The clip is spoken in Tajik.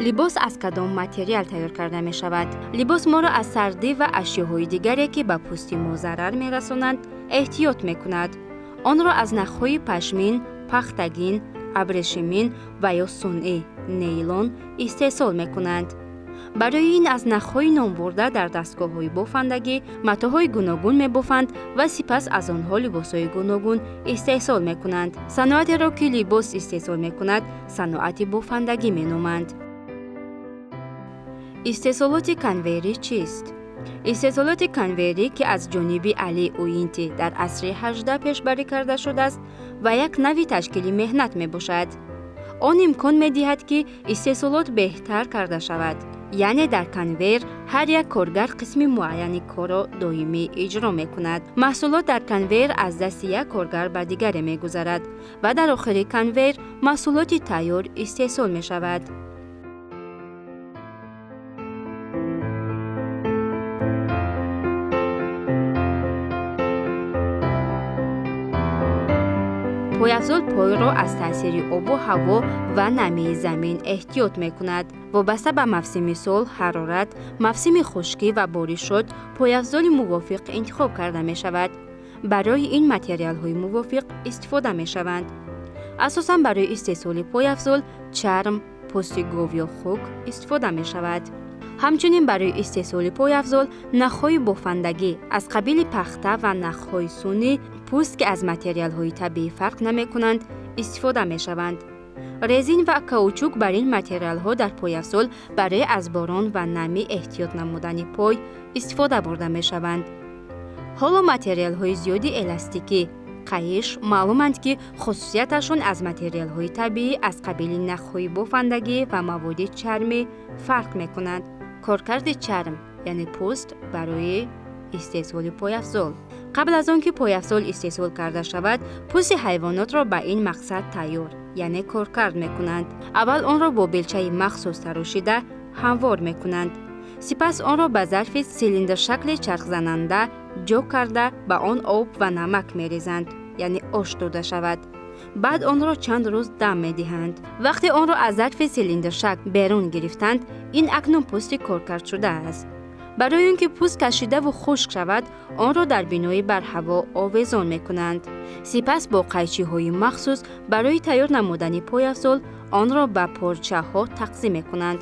Либос аз кадом материал тайёр карда мешавад? Либос моро аз сардӣ ва ашёҳои дигаре, ки ба пӯсти мо зарар мерасонанд, эҳтиёт мекунад. Онро аз нахҳои пашмин, пахтагин, абрешимин ва ё сунъӣ нейлон истеҳсол мекунанд. Барои ин аз нахҳои номбурда дар дастгоҳҳои бофандагӣ матоъҳои гуногун мебофанд ва сипас аз онҳо либосҳои гуногун истеҳсол мекунанд. Саноатеро, ки либос истеҳсол мекунад, саноати бофандагӣ меноманд. Истеҳсолоти конвейерӣ чист? Истеҳсолоти конвейерӣ, ки аз ҷониби Али Уинти дар асри 18 пешбарӣ карда шудааст ва як нави ташкили меҳнат мебошад. Он имкон медиҳад, ки истеҳсолот беҳтар карда шавад. Яъне дар конвейер ҳар як коргар қисми муайяни корро доимӣ иҷро мекунад. Маҳсулот дар конвейер аз дасти як коргар ба дигаре мегузарад ва дар охири конвейер маҳсулоти тайёр истеҳсол мешавад. Пойафзол пойро аз таъсири обу ҳаво ва намии замин эҳтиёт мекунад. Вобаста ба мавсими сол, ҳарорат, мавсими хушкӣ ва боришот пойафзоли мувофиқ интихоб карда мешавад. Барои ин материалҳои мувофиқ истифода мешаванд. Асосан барои истеҳсоли пойафзол чарм, пӯсти гов ё хук истифода мешавад. Ҳамчунин барои истеҳсоли пойафзол нахҳои бофандагӣ аз қабили пахта ва нахҳои сунъӣ, пӯст, ки аз материалҳои табиӣ фарқ намекунанд, истифода мешаванд. Резин ва каучук бар ин материалҳо дар пойафзол барои аз борон ва намӣ эҳтиёт намудани пой истифода бурда мешаванд. Ҳоло материалҳои зиёди эластикӣ, қайиш маълуманд, ки хусусияташон аз материалҳои табиӣ аз қабили нахҳои бофандагӣ ва маводи чармӣ фарқ мекунанд. Коркарди чарм, яъне пӯст, барои истеҳсоли пойафзол. Қабл аз он ки пойафзол истеҳсол карда шавад, пӯсти ҳайвонотро ба ин мақсад тайёр, яъне коркард мекунанд. Аввал онро бо белчаи махсус тарошида ҳамвор мекунанд. Сипас онро ба зарфи силиндршакли чархзананда ҷо карда, ба он об ва намак мерезанд, яъне ош дода шавад. Баъд онро чанд рӯз дам медиҳанд. Вақте онро аз зарфи силиндршакл берун гирифтанд, ин акнун пӯсти коркардшуда аст. Барои он ки пӯст кашидаву хушк шавад, онро дар бинои барҳаво овезон мекунанд. Сипас бо қайчиҳои махсус барои тайёр намудани пойафзол онро ба порчаҳо тақсим мекунанд.